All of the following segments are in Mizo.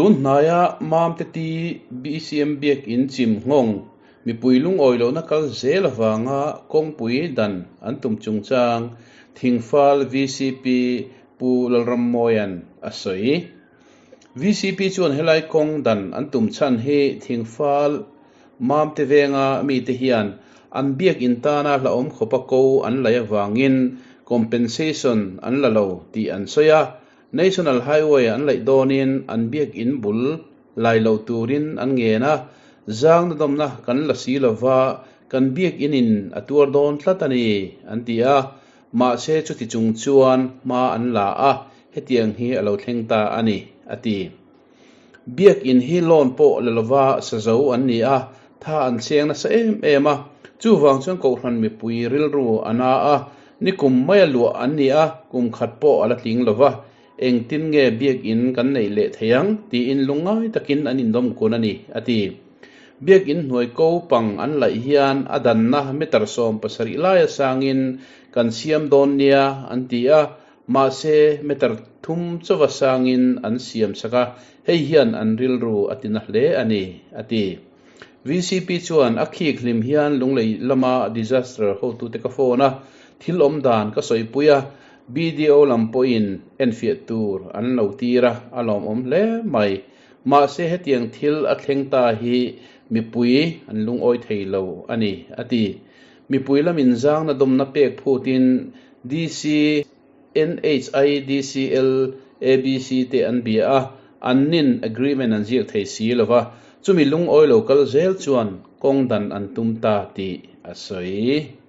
Tun hnaia Mamte TBCM Biakin chim nghawng mipui lungawi lohna kal zel avanga kawngpui dan an tum chungchang Thingfal vcp Pu Lalrammawia'n a sawi. Vcp chuan helai kawng dan an tum chhan hi Thingfal Mamte venga mite hian an biakin tana hlauhawm khawpa ko an laih avangin compensation an la lo tih an sawi a. National Highway an laih dawnin an biakin bul lai lo turin an ngen a, zangna dawmna kan la si lova kan biakin in a tuar dawn tlat a ni, an ti a. Mahse chuti chung chuan hma an la a, hetiang hi a lo thleng ta a ni, a ti. Biakin hi loan pawh la lova sazo an ni a, tha an cheng nasa em em a, chuvang chuan Kohhran mipui rilru a na a, nikum maia luah an ni a, kum khat pawh a la tling lova, engtin nge biakin kan neih leh thei ang tiin lungngai takin an indawm kun a ni, a ti. Biakin hnuai ko pang an laih hian a danna meter 70 laia sangin kan siam dawn nia an ti a, Mahse, meter thum chauva sangin an siam sak a, hei hian an rilru a tina hle a ni, a ti. VCP chuan a khik hlim hian Lunglei lama disaster hotute ka phone a, thil awm dan ka sawipui a, BDO lam pawhin enfiah tur an lo tir a, a lawmawm hle mai. Mahse, hetiang thil a thleng ta hi mipui an lungawi thei lo a ni, a ti. Mipui lamin zangna dawmna pek phutin DC, NHIDCL, ABC te an bia a, an nin agreement an ziak thei si lo va, chumi lungawi lo kal zel chuan kawng dan an tum ta tih a sawi.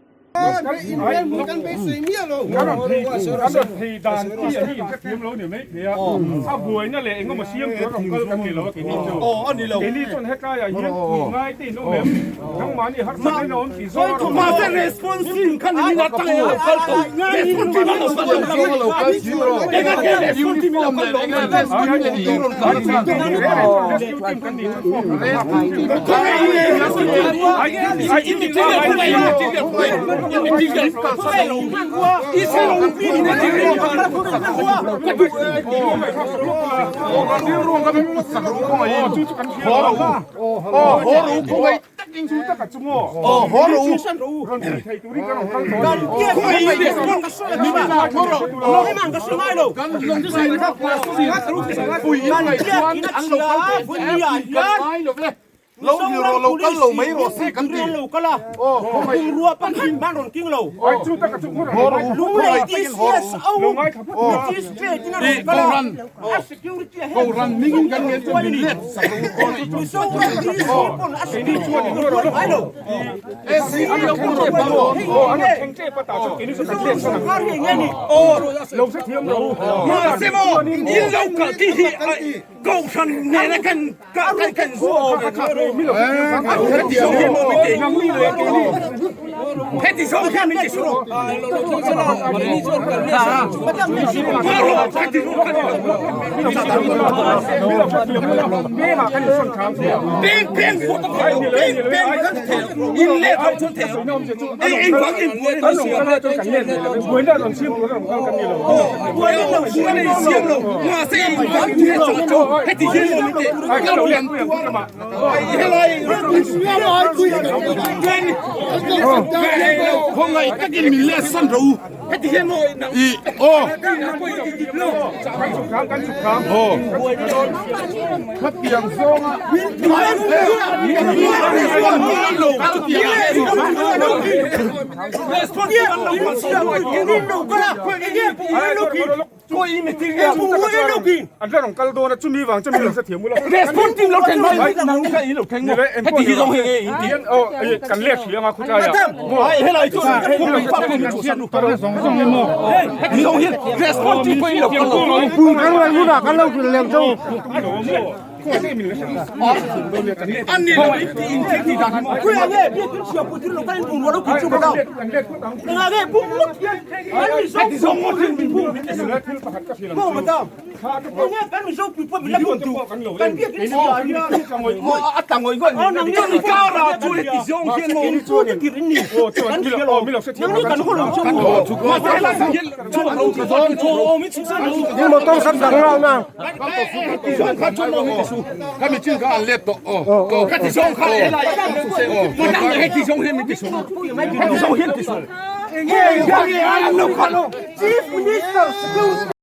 Chief Minister.